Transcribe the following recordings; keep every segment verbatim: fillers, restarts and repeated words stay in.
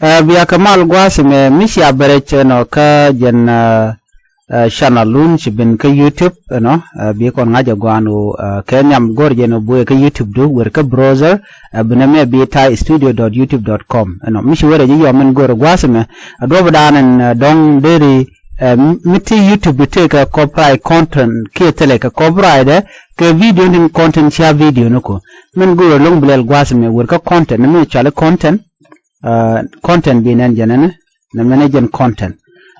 Ɛ, bia kɛ mal gua̱a̱th ɛmɛ mi cia bɛ rɛc ɛnɔ kä jɛn, ɛ, ɛ, channel lun ci ben kä YouTube ɛnɔ, ɛ, bi kɔn ŋa̱c ɛ gua̱a̱n ɣöö, ɛ, kɛ nhiam go̱r jɛn ɣöö buëë kä YouTube du wer kä browser, ɛ, bi nɛmɛ bi Thai studio dot youtube dot com ɛnɔ. Mi ci wä rɛc i̱ yɔm ɛn go̱r ɛ gua̱a̱th ɛmɛ, ɛ, duɔ̱pdan ɛn, ɛ, dɔ̱ŋ deri, ɛ, mi ti YouTube du tëëkɛ copyright content kiɛ thilɛ kɛ copyright ɛ, kɛ video ni tin content cia video ni ko. Min go̱r ɛ lo̱ŋ bi lɛl gua̱a̱th ɛmɛ wer kä content, nɛmɛ cɔali content, Ɛ, content bi nɛn jɛn ɛn, nɛ mɛn ɛ jɛn content.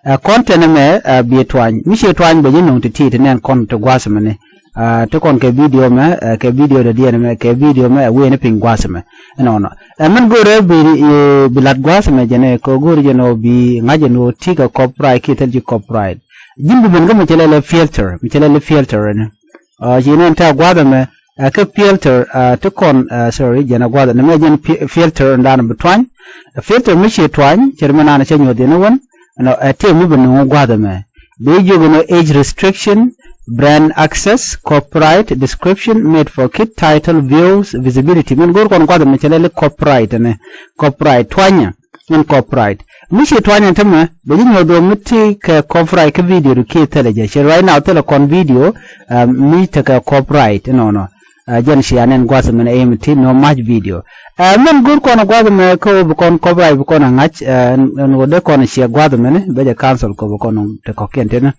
Ɛ, content ɛmɛ, ɛ, bi tuany. Mi ci tuany bɛ ji̱ nuŋ ti ti ti nɛn content ti gua̱a̱th ɛmɛ ni. Ɛ, ti kɔn kɛ video mɛ, ɛ, kɛ video dɛ diɛn ɛmɛ, kɛ video mɛ, ɛ, wee ni piny gua̱a̱th ɛmɛ. Ɛnɔnɔ. Ɛ, mɛn go̱rɛ bi, ɛ, bi lat gua̱a̱th ɛmɛ jɛn ɛ, kɛ go̱r jɛn ɔ bi ŋa̱c jɛn ɔ ti kɛ copyright, kiɛ thil ji̱ copyright. Ji̱n bi ben kä mi cɛ lɛ lɛ filter, mi cɛ lɛ lɛ filter ɛn. Ɛ, ci nɛn tɛ gua̱a̱th ɛmɛ, ɛ, kä filter, ɛ, ti kɔn, ɛ, sorry, jɛn ɛ gua̱a̱th ɛmɛ, jɛn fi-, filter ɛn dan bi tuany. Ɛ, filter mi ci tuany, cɛ ri mi naan cɛ nyuɔth yɛn ɛ wän, ɛnɔ, ɛ, tëë mi bi nuŋ gua̱a̱th ɛmɛ. Bi jiök ɛnɔ age restriction, brand access, copyright, description, made for kid, title, views, visibility. Min go̱o̱r kɔn gua̱a̱th ɛmɛ cɛ lɛ li copyright ɛnɛ, copyright tuanyɛ. Ɛn copyright. Mi ci tuany ɛn tämɛ, bɛ ji̱ nyuɔth ɣöö mi ti kɛ copyright kä video du kiɛ thilɛ jɛ. Ci right now thilɛ kɔn video, ɛ, mi tekɛ copyright, ɛnɔnɔ. Ɛ, jɛn ci anɛn gua̱th mɛn ɛ mi ti nɔ mac video. Ɛ, mɛn go̱r kɔn gua̱th mɛ kä ɣöö bi kɔn copyright bi kɔn a ŋa̱c, ɛ, ɛn, ɛn ɣöö dee kɔn ciɛ gua̱th mɛn, bɛ jɛ cancel kɔ bi kɔn te kɔ̱kiɛn teni.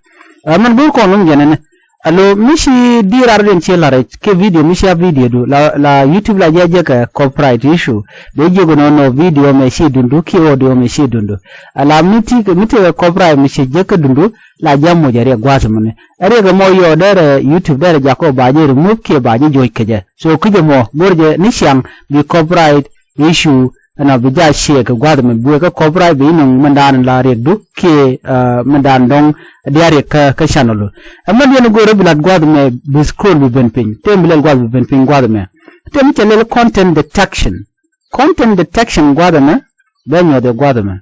Ɛ, mɛn go̱r kɔn wun jɛn ɛn. Alo, mi ci di rar den ci la̱r rɛc, kɛ video, mi ci a video du, la, la YouTube la jɛ jɛ kɛ copyright issue. Bɛ jiök nɔ nɔ video mɛ ci dundu, kiɛ audio mɛ ci dundu. Ala mi ti, mi ti kɛ copyright mi ci jɛ kɛ dundu, la jɛ moc a riɛk gua̱th mɛn. A riɛk mɔ yɔ derɛ YouTube derɛ jakɔ ba jɛ remove kiɛ ba jɛ joc kɛ jɛ. So ki jɛ mɔ, go̱r jɛ ni ciaŋ bi copyright issue, ɛnɔ bi ja share kɛ gua̱th mɛ buɛ kä copyright bi inɔŋ mɛn dan la riɛk du kiɛ, ɛ, mɛn dan dɔŋ dia riɛk kä, kä channel du. Ɛ mɛn yɛn go̱rɛ bi lat gua̱th mɛ bi scroll bi ben piny. Tem bi lɛl gua̱th bi ben piny gua̱th mɛ. Tem cɛ lɛl content detection. Content detection gua̱th mɛ, bɛ nyuɔth ɛ gua̱th mɛ.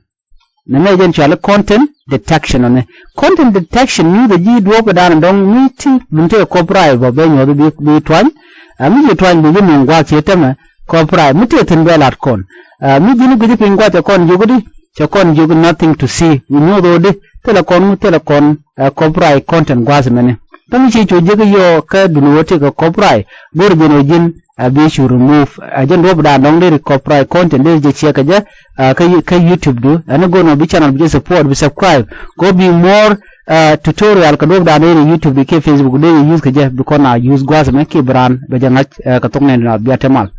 Nɛ mɛ jɛn cɔal i̱ content detection ɔni. Content detection nyuuth ɛ ji̱ duɔ̱ɔ̱p kɛ da̱a̱n dɔ̱ŋ mi ti, mi ti copyright bä bɛ nyuɔ̱th bi, bi tuany. Ɛ, mi ji̱ tuany bi ji̱ nuŋ gua̱a̱th cië tämɛ copyright. Mi ti thi̱n bɛ lat kɔn. Ɛ, mi ji̱n gui̱ci piny gua̱a̱th cɛ kɔn jiök di, cɛ kɔn jiök nothing to see. Bi nyuɔ̱th ɣöö di, thilɛ kɔn ŋu, thilɛ kɔn, ɛ, copyright content gua̱a̱th mɛni. Kä mi ci cu jiäk yɔɔ kä duni ɣöö ti kɛ copyright, go̱r jɛn ɣöö ji̱n, ɛ, bi cu remove, ɛ, jɛn duɔ̱ɔ̱p da̱a̱n dɔ̱ŋ deri copyright content deri jɛ ciɛ kɛ jɛ, ɛ, kä, kä YouTube du. Ɛn go̱r nɔ bi channel bi jɛ support, bi subscribe. Kɛ ɣöö bi more, ɛ, tutorial kɛ duɔ̱ɔ̱p da̱a̱n deri YouTube di kiɛ Facebook deri use kɛ jɛ, bi kɔn a use gua̱a̱th mɛ kiɛ bi raan bɛ jɛ ŋa̱c, ɛ, kɛ thok nɛn di na bia te mal.